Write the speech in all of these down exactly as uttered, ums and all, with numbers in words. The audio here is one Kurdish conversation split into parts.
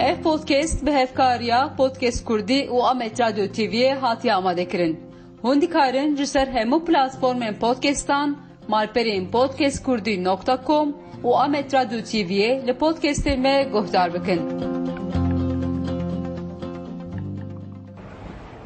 Ev podcast bi hevkariya Podcast Kurdî û Amed Radyo T V'yê hatiye amadekirin. Hûn dikarin ji ser hemû platformên podcastan, malperên podcast kurdî nokta com û Amed Radyo T V'yê li podcastên me guhdar bikin.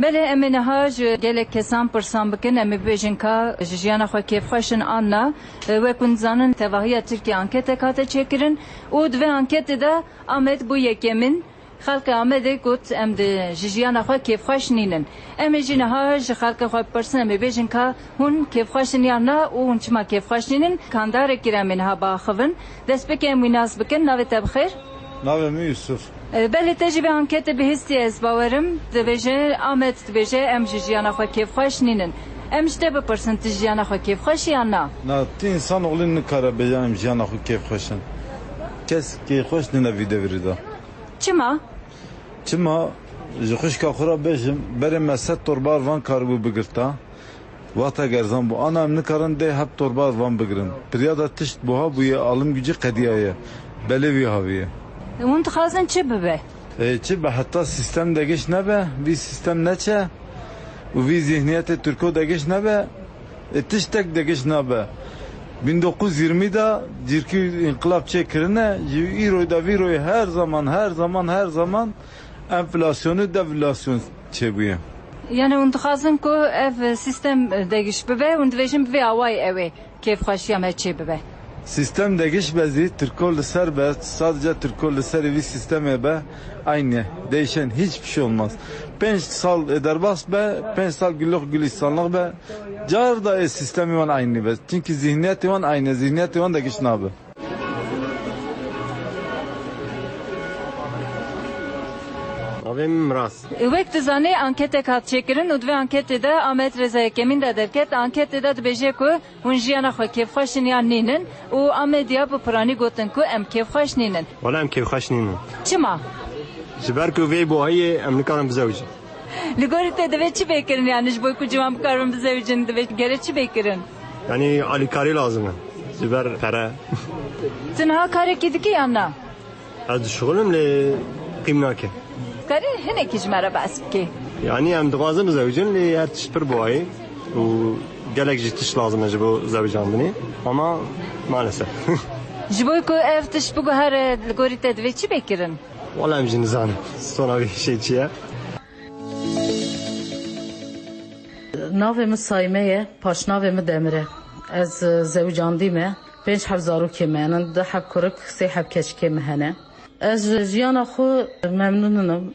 Belê, em ê niha ji gelek kesan pirsan bikin, em ê bibêjin ka ji jiyana xwe kêfxweş in an na. E, wek hûn dizanin, tevahiya Tirkiye anketek hate çêkirin û di vê anketê de Amed bû yekemîn. Xelkê Amedê got, em di, ji jiyana xwe kêfxweş nînin. Em ê jî niha ji xelkê xwe bipirsin, em ê bêjin ka hûn kêfxweş in yan na û hûn çima kêfxweş nînin? Kandarekî re em ê niha biaxivin. Dest pê ke em wî nas bikin, navê te bi xêr? Navê min Yusuf. E, belê te jî vê anketê bihîstiye, ez bawerim. Dibêje, Amed dibêje, em ji jiyana xwe kêfxweş nînin. Em ji te bipirsin, tu jiyana xwe kêfxweş î yan na? Na, tu însan oxlî nikare bêje em jiyana xwe kêfxweş in. Kes kêfxweş nîne vî devirî de. Çima? Çima? Ji xwişka xwe re bêjim, berê me sed torba van karibû bigirta. Wexta gerzan bû. Ana em nikarin dê heb torba van bigirin. Pirya da tişt buha bûye, alim gücü qediyaye. Belê vî haviye. Hûn dixwazin çi bibe? E, çi be, heta sistem degiş nebe, vî sistem neçe û vî zihniyetê Tirko degiş nebe, e, tiştek degiş nabe. Bin dokuz yüz yirmi de cîrkî înqilab çêkirine, ji îroyê de vîroyê her zaman, her zaman, her zaman enflasyonu, deflasyon çêbûye. Yani hûn dixwazin ku ev sistem degiş bibe, hûn dibêjin bi vê awayî ew ê kêfxweşiya me çê bibe. Sistem degiş be zî, Tirko li ser be, sadece Tirko li serê vî sistemê be, aynı. Değişen hiçbir şey olmaz. Pênc sal, e, derbas be, pênc sal güllük gülistanlık be, car da, e, sistemê wan aynı be. Çünkü zihniyetê wan aynı, zihniyetê wan degiş nabe. Navê min Miras. Wek tu zanî, anketek hat çêkirin û di vê anketê de Amed rêza yekemîn de derket. Anketê de dibêje ku hûn jiyana xwe kêfxweş in yan nînin û Amediya bi piranî gotin ku em kêfxweş nînin. Wala em kêfxweş nînin. Çima? Ji ber ku vê buhayê em nikarin bizewicin. Li gorî te divê çi bê kirin, yani ji bo ku ciwan bikaribin bizewicin, divê gere çi bê kirin? Yani alîkarî lazim e. Ji ber pere. Tu niha karekî dikî yan na? Ez dişuxilim lê qîm nake. Karî hinekî ji me re behs bikî? Yani em dixwazin bizewicin lê her tişt pir buhayê û gelek jî tişt lazim e ji bo zewicandinê. Ama maalesef. Ji bo ku ev tişt biguhere, li gorî te divê çi bê kirin? Wala em jî nizanin. Sona vê şey çi ye? Navê min Sayme ye, paşnavê min Demir e. Ez, e, zewicandî me. Pênc heb zarokê me henin, du heb kurik, sê heb keçikê me hene. Ez ji jiyana xwe memnûn im.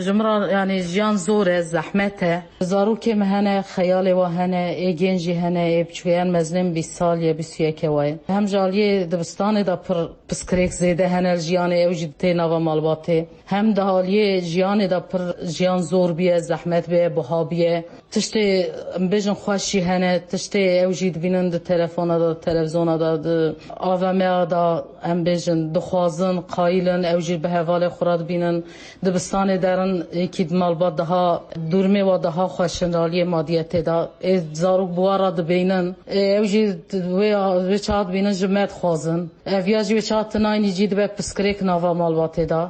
Ji min re, yanî, jiyan zor e, zehmet e. Zarokê me hene, xeyalê wa hene, ê gên jî hene, ê biçûk, yan mezin ê min bîst sal ye, bîst û yek e wa ye. Hem ji aliyê dibistanê de pir piskirêk zêde hene li jiyanê, ew jî tê nava malbatê. Hem di aliyê jiyanê de pir jiyan zor bûye, zehmet bûye, buha bûye. Tiştê, em bêjin, xweş jî hene, tiştê ew jî dibînin di telefona de, di televîzyona de, di A V M'ya de, em bêjin, dixwazin, qayîl in, ew jî bi hevalê xwe re dibînin. Dibistanê derin, êkî di malbat daha, durmê wa daha xweş in, aliyê madiyetê de. Ê zarok bi wa re dibînin. Ê ew jî wê, wê çawa dibînin, ji me dixwazin. Ev ya jî wê çawa tinaynî jî dibe piskirêk nava malbatê de.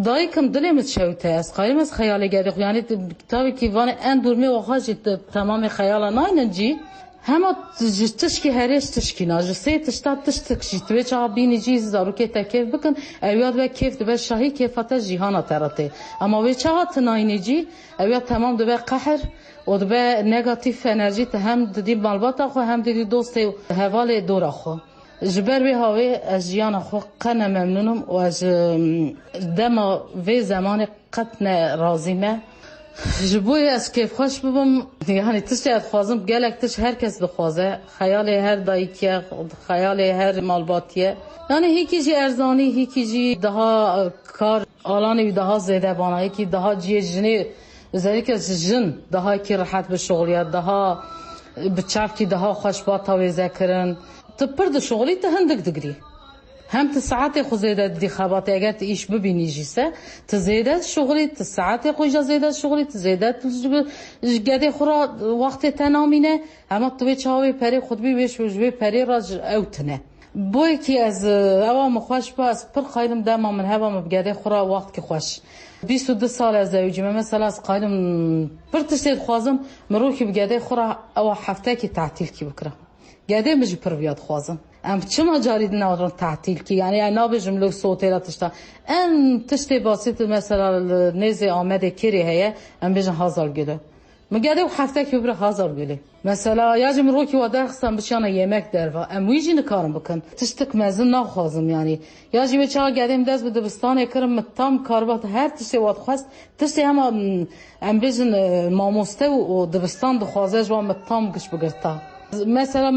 Dayik im, dilê min çewt e, ez qayim ez xeyalê gedê xwe, yanî, t-, tabii ki vanê en durmê oxa jî t-, temamê xeyala naynin cî. Hema t-, ji tişkî herêş tişkî na, ji sê tişta tiştik jî, tu wê çawa bînî cî, zarokê te kêf bikin, ew ya dibe kêf dibe şahî, kêfa te jîhana te re tê. Ema wê çawa tu nayînî cî, ew ya temam dibe qehr û dibe negatîf enerjî, tu hem didî malbata xwe, hem didî dostê û hevalê dora xwe. Ji ber wê hawê ez jiyana xwe qet ne memnûn im û ez ji dema vê zemanê qet ne razî me. Ji bo yê ez kêfxweş bibim, yanî tiştê ez dixwazim, gelek tişt her kes dixwaze. Xeyalê her dayikê ye, xeyalê her malbatî ye. Yanî hîkî jî erzanî, hîkî jî daha kar alanê wî daha zêde bana, hîkî daha cihê jinê, özellikle jin daha kî rehet bişuxuliya, daha bi çavkî daha xweş bata wêze kirin. Tu pir dişuxulî, tu hindik digirî. Hem tu saetê xwe zêde didî xebatê, eger tu îş bibînî jî se, tu zêde dişuxulî, tu saetê xwe jî zêde dişuxulî, tu zêde tu ji, ji gedê xwe re wextê te namîne, hema tu wê çawa wê perê xwe dibî, wê ji, ji wê perê re ji ew tune. Bo yekî ez, e, ewa min xweş be, ez pir qayîl im dema min hebe min bi gedê xwe re wextkî xweş. Bîst û du sal ez zewicî me. Mesela ez qayîl im pir tiştê dixwazim, min rokî bi gedê xwe re ewa heftekî tatîlkî bikira. Gedê min jî pir viya dixwazin. Em çima carî din narin tatîlkî? Yanî em nabêjim li sotêla tişta. En tiştê basît mesela li nêzê Amedê kêrê heye, em bêjin Hazargölü. Min gedê û heftekî bibire Hazargölê. Mesela ya jî min rokî wa derxistan biçiyana yemek derva. Em wî jî nikarin bikin. Tiştik mezin naxwazim yanî. Ya jî wê çaxa gedê min dest bi dibistanê kirin, min tam kariba her tiştê wa dixwest. Tiştê hema, m, em bêjin, e, mamoste û, û dibistan dixwaze ji wan min tam giş bigirta. Mesela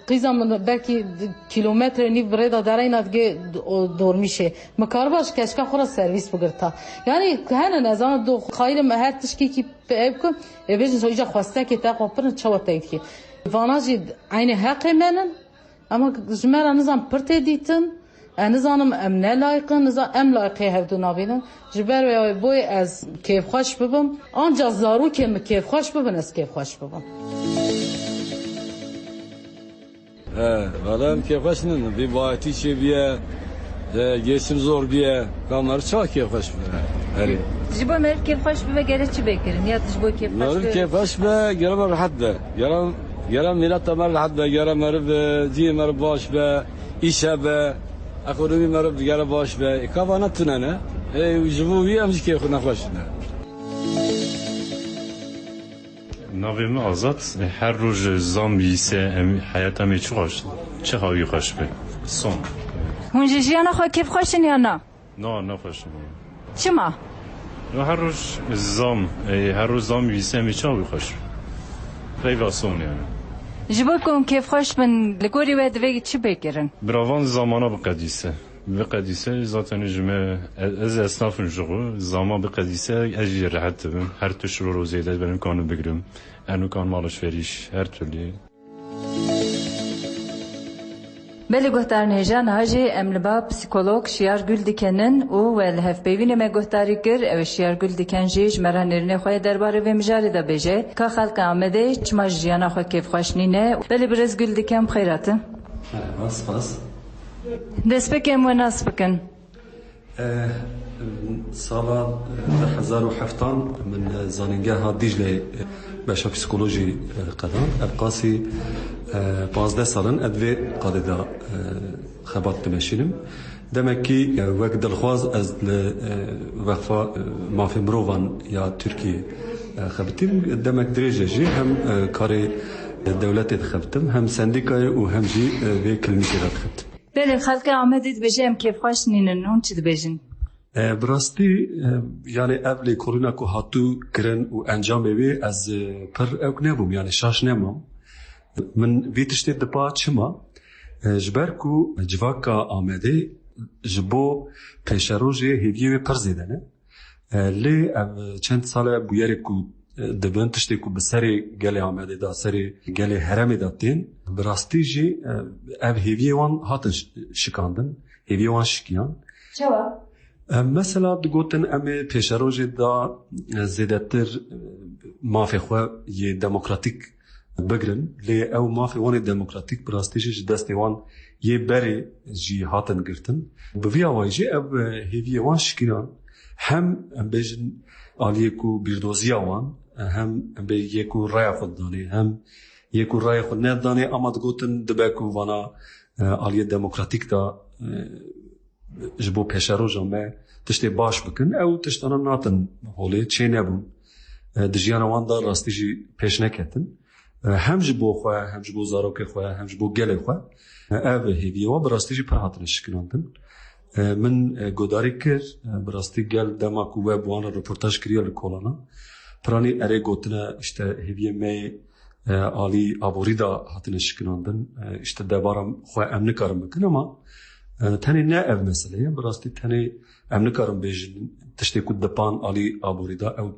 qîza min belkî kilometre nîv bi rê de dereyna digê o dormîşê. Min kariba ji keçika xwe re servîs bigirta. Yanî hene nezana do xayîlim her tişkîkî Pê ev ku ê bêjin, îca xwestekê te xwe pirin, çawa te dikî? Vana jî eynê heqê me nin, ama ji me re nizan pir tê dîtin, e, nizanim em ne layiq in, nizan em layiqê hevdu nabînin. Ji ber wê boyê ez kêfxweş bibim, anca zarokên min kêfxweş bibin, ez kêfxweş bibim. He, valla em kêfxweş nin. Vî bahetî çêbûye, e, geçim zor bûye. Ka meriv çawa kêfxweş bibe? Herî. Ji bo meriv kêfxweş bibe gere çi bê kirin? Ya tu ji bo kêfxweş Meriv bi- kêfxweş be, gere meriv rehet be. Gere, gere mîleta me rehet be, gere meriv, e, cihê meriv baş be, îş hebe, ekonomî meriv gere baş be. E, ka vana tune ne. E, ji bo wî em jî kêfxwe nexweş ne. Navê min Azad. Her roj zam bîse em, heyata me çi xweş, çi hawî xweş be. Son. Hûn ji jiyana xwe kêfxweş in ya na? Na, ne xweş in. Çima? Ya her roj zam, e, her roj zam bîse em çi hawî xweş. Reyva son yani. Ji bo ku hûn kêfxweş bin, li gorî we divê çi bê kirin? Bira van zamana biqedîse. Biqedîse zaten ji me, e-, ez esnafim ji xwe, zama biqedîse ez jî rehet dibim. Her tişt ro ro zêde dibim, em kanim bigrim. Em kanim alışveriş, her türlü. Belê guhdarên hêja, niha jî em li ba psîkolog Şiyar Guldiken in û we li hevpeyvînê me guhdarî kir. Ew ê Şiyar Guldiken jî ji me re nêrînê xwe yê derbarê vê mijarê de bêje. Ka xelkê Amedê çima ji jiyana xwe kêfxweş nîne? Belê birêz Guldiken, bi xêr hatin. Merhaba, spas. Destpêkê em we nas bikin. Eh, sala, eh, du hezar û heftan min, eh, zanîngeha Dîcleyê, eh, beşa psîkolojî, eh, qedand. Ev qasî, eh, pazdeh sal in ez di vê qadê de, eh, xebat dimeşînim. Demekî, eh, wek dilxwaz ez li, eh, Weqfa, eh, Mafê Mirovan ya Tirkiyê, eh, xebitîm. Demek dirêj e jî hem, eh, karê dewletê dixebitim, hem sendîkayê û hem jî, eh, vê klînîkê de dixebitim. Belê, xelkê Amedê dibêje em kêfxweş nînin, hûn çi dibêjin? E, bi rastî, e, yanî ev lêkolîna ku hatû kirin û encamê wê ez, e, pir ewk nebûm, yanî şaş nemam. Min vî tiştê dipa çima? E, ji ber ku civaka Amedê ji bo pêşerojê hêviyê wê pir zêde ne. E, lê ev çend sal e bûyerê ku, e, dibin, tiştê ku bi serê gelê Amedê de, serê gelê herêmê de tên, bi rastî jî, e, ev hêviyê wan hatin ş-, şikandin, hêviyê wan şikiyan. Çawa? E, mesela digotin em ê pêşerojê de, e, zêdetir, e, mafê xwe yê demokratîk bigirin, lê ew mafê wan ê demokratîk bi rastî jî ji destê wan yê berê jî hatin girtin. Bi vî awayî jî ev, e, hêviyê wan şikînan hem, em bêjin, aliyê ku bîrdoziya wan, e, hem em bê yê ku raya xwe didanê, hem yê ku raya xwe nedidanê, ama digotin dibe ku vana, e, aliyê demokratîk de, e, ji bo pêşeroja me tiştê baş bikin, ew tiştana natin holê, çê nebûn. E, di jiyana wan de rastî jî pêş neketin. E, hem ji bo xwe, hem ji bo zarokê xwe, hem ji bo gelê xwe, e, ev hêviyê wan bi rastî jî pir hatine şikilandin. E, min, e, godarî kir, e, bi rastî gel dema ku we bi wan re reportaj kiriye li kolana, piranî erê gotine, işte, hêviyê me yê e, alî aborî de hatine şikinandin. E, işte debara xwe em nikarin bikin, ama, e, tenê ne ev mesele ye. Bi rastî tenê em nikarin bêjin tiştê ku dipan alî aborî de ew,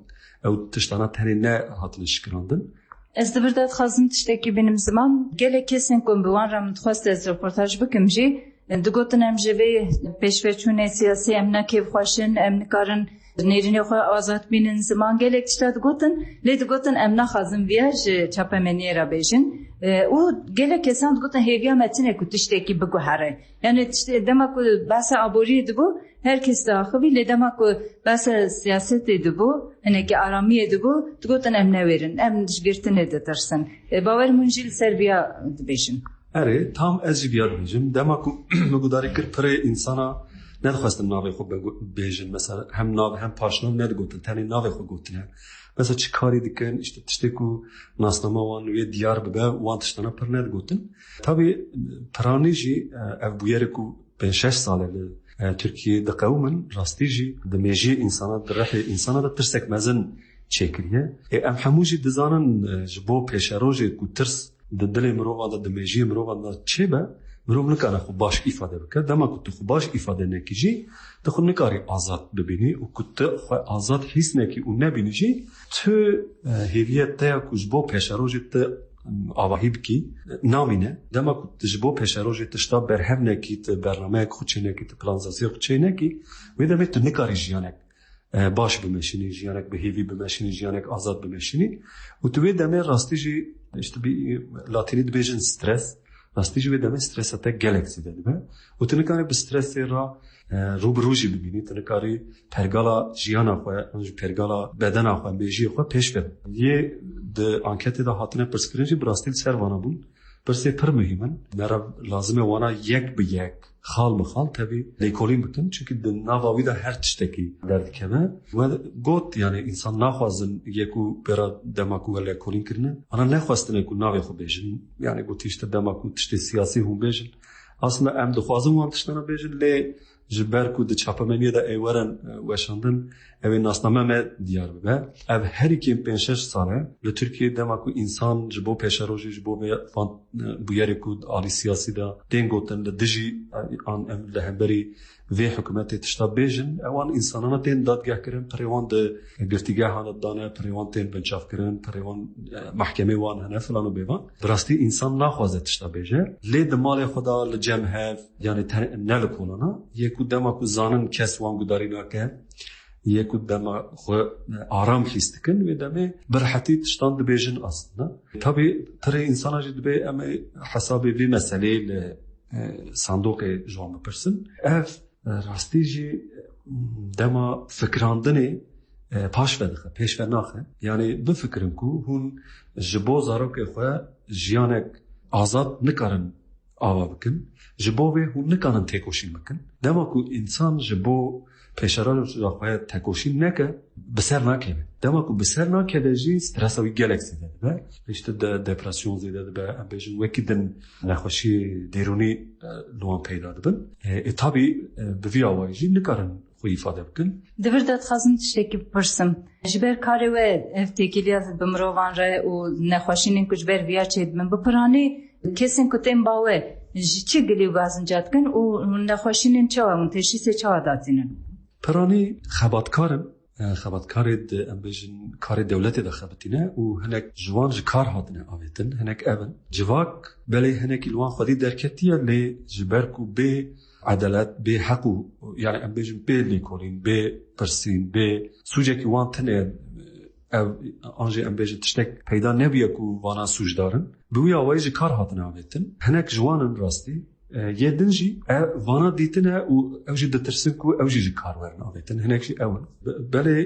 ew tiştana tenê ne hatine şikinandin. Ez di vir de dixwazim tiştekî bînim ziman. Gelek kesên ku bi wan re min dixwest ez reportaj bikim jî, Digotin, em ji vê pêşveçûnê siyasî em ne kêfxweş in, em nikarin nêrînê xwe azad bînin. Ziman gelek tişta digotin, lê digotin, em naxwazin viya ji çapemeniyê re bêjin. E, û gelek kesan digotin hêviya me tine ku tiştekî biguhere. Yani tiştê, dema ku behsa aboriyê dibû, her kes diaxivî, lê dema ku behsa siyasetê dibû, hinekî aramiyê dibû, digotin em newêrin, em ji girtinê ditirsin. E, bawer min jî li ser viya dibêjin. Erê, tam ez jî viya dibêjim. Dema ku min gudarî kir, pirê însana nedixwestin navê xwe bêjin. Mesela hem nav hem paşnav nedigotin, tenê navê xwe gotine. Mesela çi karî dikin, işte tiştê ku nasnama wan wê diyar bibe, wan tiştana pir nedigotin. Tabî piranî jî, e, ev bûyerê ku pênc şeş sal e li, e, Tirkiyeyê diqewimin, rastî jî di mêjiyê însana, di rihê însana de tirsek mezin çêkiriye. Ê, em hemû jî dizanin, e, ji bo pêşerojê ku tirs di dilê mirovan de, di mêjiyê mirovan de çêbe, mirov nikare xwe baş îfade bike. Dema ku tu xwe baş îfade nekî jî, tu xwe nikarî azad bibînî û ku tu xwe azad hîs nekî û nebînî jî, tu, e, hêviye te ya ku ji bo pêşerojê tu, em, avahî bikî, e, namîne. Dema ku tu ji bo pêşerojê tişta berhev nekî, tu bernameyek xwe çênekî, tu planîzasyonê xwe çênekî, wê demê tu nikarî jiyanek e, baş bimeşînî, jiyanek bi hêvî bimeşînî, jiyanek azad bimeşînî. Û tu wê demê rastî jî, işte, bi latînî dibêjin stres, rastî jî wê demê stresa te gelek zêde dibe. Û tu nikarî bi stresê re, e, rû bi rû jî bibînî, tu nikarî pergala jiyana xwe, an jî pergala bedena xwe, mêjiyê xwe pêş ve. Yê di anketê de hatine pirskirin jî bi rastî li ser vana bûn. Pirsê pir muhîm in. Me re lazim e wana yek bi yek, xal bi xal tevî lêkolîn bikin. Çimkî di nava wî de her tiştekî derdikeve. We got, yani, însan naxwazin yê ku pêra dema ku we lêkolîn kirine, ana nexwestine ku navê xwe bêjin. Yani, gotî, işte, dema ku tiştê siyasî hûn bêjin. Aslında em dixwazin wan tiştana bêjin, lê ji ber ku di çapemeniyê de ê werin, e, weşandin, ew ê nasname me diyar bibe. Ev herî kêm pênc şeş sal e. Li Tirkiyeyê dema ku însan ji bo pêşerojê, ji bo vê van, e, bûyerê ku alî siyasî de tên gotin, li dijî, e, an em li hemberî vê hikûmetê tişta bêjin, ewan însanana tên dadgehkirin, pirê wan di girtîgehan de dane, pirê wan tên binçavkirin, pirê wan, e, mehkemê wan hene filan û bêvan. Bi rastî însan naxwaze tişta bêje. Lê di malê xwe de li cem hev, yani te-, ne li kolana, yê ku dema ku zanin kes wan gudarî nake, yê ku dema xwe, e, aram hîs dikin, wê demê bi rehetî tiştan dibêjin aslında. Tabî pirê însana jî dibê em ê hesabê vê meseleyê li, e, sandoqê ji wan bipirsin. Ev, e, rastî jî, e, dema fikirandinê, e, paş ve dixe, pêş ve naxe. Yani bifikirin ku hûn ji bo zarokê xwe jiyanek azad nikarin ava bikin. Ji bo vê hûn nikarin têkoşîn bikin. Dema ku însan ji bo pêşeroja xwe tekoşîn neke, bi ser nakeve. Dema ku bi ser nakeve jî stresa wî gelek zêde dibe. Îşte de-, depresyon zêde dibe, em bêjin wekî din nexweşiyê dêrûnî, e, li wan peyda dibin. E, e, tabî, e, bi vî awayî jî nikarin xwe îfade bikin. Di vir de dixwazim tiştekî bipirsim. Ji ber karê we ev têkiliya bi mirovan re û nexweşînên ku ji ber viya çêdibin, bi piranî kesên ku tên ba we ji çi gilî û gazinca dikin û nexweşînên çawa hûn teşhîsê çawa datînin? Piranî xebatkar in. E, xebatkarê di, em bêjin, karê dewletê de xebitîne û hinek ji wan ji kar hatine avêtin, hinek ev in. Civak belê hinekî li wan xwedî derketiye, lê ji ber ku bê edalet, bê heq û, yani em bêjin bê lêkolîn, bê pirsîn, bê sûcekî wan tune, ev, an jî em bêjin tiştek peyda nebûye ku vana sûcdar in. Bi wî awayî ji kar hatine avêtin. Hinek ji wan in rastî. E, yê din jî, e, vana dîtine û ew jî ditirsin ku ew jî ji kar werin avêtin. Hinek jî ew in. Be-, belê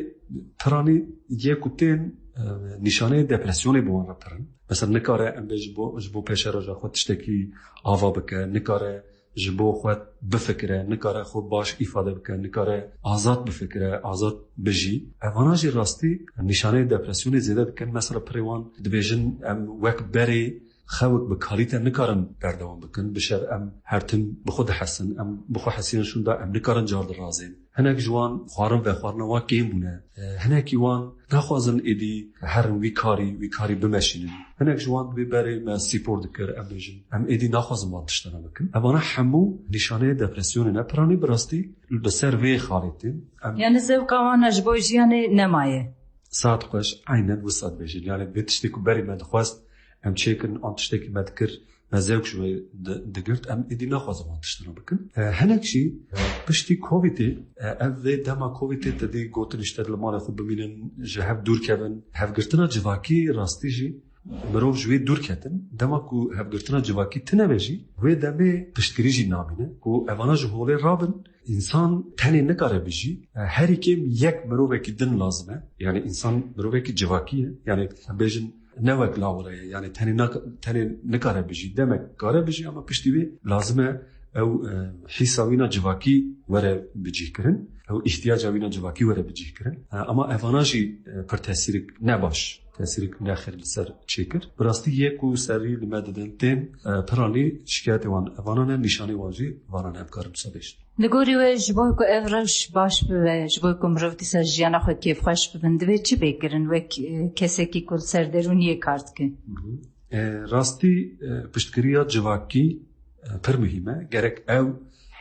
piranî yê ku tên, e, nîşaneyê depresyonê bi wan re pir in. Mesela nikare em bê ji bo, ji bo pêşeroja xwe tiştekî ava bike, nikare ji bo xwe bifikire, nikare xwe baş îfade bike, nikare azad bifikire, azad bijî. Evana jî rastî nîşaneyê depresyonê zêde dikin. Mesela pirê wan dibêjin em wek berê xewik bi kalîte nikarin berdewam bikin. Bi şev em her tim bi xwe dihesin, em bi xwe hesiyan şûnda em nikarin car dirazên. Hinek ji wan xwarin vexwarina wan kêm bûne. E, hinekî wan naxwazin êdî herin wî karî, wî karî bimeşînin. Hinek ji wan dibê berê me spor dikir, em bêjin. Em êdî naxwazin wan tiştana bikin. Evana hemû nîşaneyê depresyonê ne. Piranî bi rastî li ser vê xalê tên. Em Yani zewqa wan ji bo jiyanê nemaye. Saet xweş, eynen wisa dibêjin. Yani vê tiştê ku berî me dixwest, em çêkin, an tiştekî me dikir, me zewq ji wê di-, digirt, em êdî naxwazin wan tiştana bikin. E, hinek jî, e, piştî Covidê, e, ev vê dema Covidê te dî gotin, işte, li malê xwe bimînin, ji hev dûr kevin. Hevgirtina civakî rastî jî Mirov ji wê dûr ketin. Dema ku hevgirtina civakî tine be jî, wê demê piştgirî jî namîne. Ku evana ji holê rabin, însan tenê nikare bijî. Herî kêm yek mirovekî din lazim e. Yani însan mirovekî civakî ye. Yani em bêjin ne wek lawire ye. Yani tenê nak-, tenê nikare bijî. Demek kare bijî ama piştî wê lazim e ew, e, hîsa wîna civakî were bicîhkirin. Ew îhtiyaca wîna civakî were bicîhkirin. E, ama evana jî, e, pir tesîrik ne baş, tesîrik ne xêr li ser çêkir. Bi rastî yê ku serî li me didin tên, e, piranî şikayetê wan evana ne, nîşanê wan jî vana ne, em karin wisa bêjin. Li gorî we, ji bo ku ev rewş baş bibe, ji bo ku mirov dîsa jiyana xwe kêfxweş bibin, divê çi bê kirin wek, e, kesekî ku li ser derûniyê kar dike? Hı hı. E, rastî, e, piştgiriya civakî, e, pir muhîm e. Gerek ew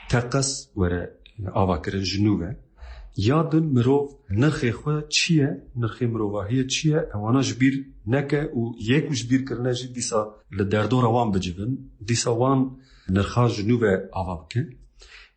teqez were, e, avakirin ji nû ve. Ya din mirov nirxê xwe çi ye, nirxê mirovahiyê çi ye, ewana ji bîr neke û yê ku ji bîr kirine jî dîsa li derdora wan bicivin, dîsa wan nirxa ji nû ve ava bikin.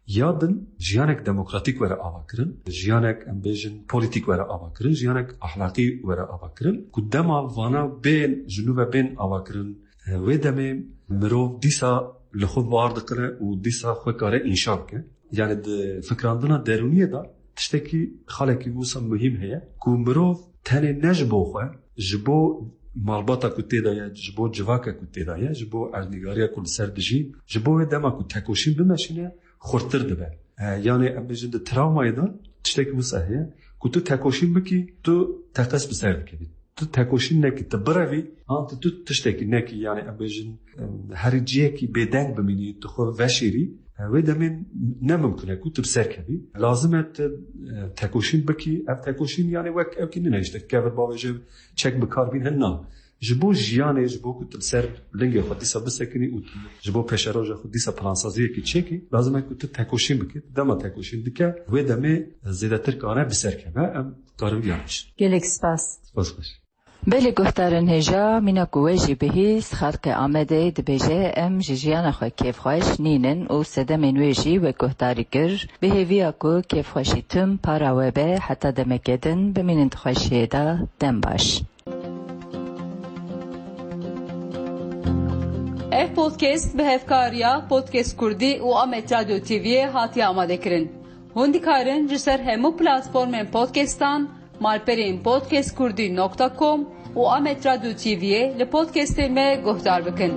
Ya din jiyanek demokratîk were avakirin, jiyanek, em bêjin, polîtîk were avakirin, jiyanek ahlaqî were avakirin, ku dema vana bên, ji nû ve bên avakirin, e, wê demê mirov dîsa li xwe bar diqile û dîsa xwe kare înşa bike. Yani di fikrandina derûniyê de tiştekî, xalekî wisa muhîm heye, ku mirov tenê ne ji bo xwe, ji bo malbata ku tê de ye, ji bo civaka ku tê de ye, ji bo erdnîgariya ku li ser dijî, ji bo wê dema ku tekoşîn bimeşîne, xurttir dibe. E, yani em bêjin di travmayê de tiştekî wisa heye, ku tu tekoşîn bikî, tu teqez bi ser dikevî. Tu tekoşîn nekî, tu birevî, an tu, tu tiştekî nekî, yani em bêjin, em, herî cihekî bêdeng bimînî, tu xwe veşêrî, e, wê demê ne mimkun e ku tu bi ser kevî. Lazim e tu, e, tekoşîn bikî, ev tekoşîn yani wek ew kî nine işte kevir bavêje çek bi kar bîn hin na. Ji bo jiyanê, ji bo ku tu li ser lingê xwe dîsa bisekinî û tu ji bo pêşeroja xwe dîsa plansaziyekî çêkî, lazim e ku tu tekoşîn bikî. Tu dema tekoşîn dike, wê demê zêdetir kare bi ser keve. Em karin vîya bêjin. Gelek spas. Spas xweş. Belê guhdarên hêja, mîna ku we jî bihîst, xelkê Amedê dibêje, em ji jiyana xwe kêfxweş nînin û sedemên wê jî wek guhdarî kir, bi hêviya ku kêfxweşî tim para we be, heta demeke din bimînin di xweşiyê de, dem baş. Ev podcast bi hevkariya Podcast Kurdî û Amed Radyo T V'yê hatiye amadekirin. Hûn dikarin ji ser hemû platformên podcastan, malperên podcast kurdî nokta com û Amed Radyo T V'yê li podcastên me guhdar bikin.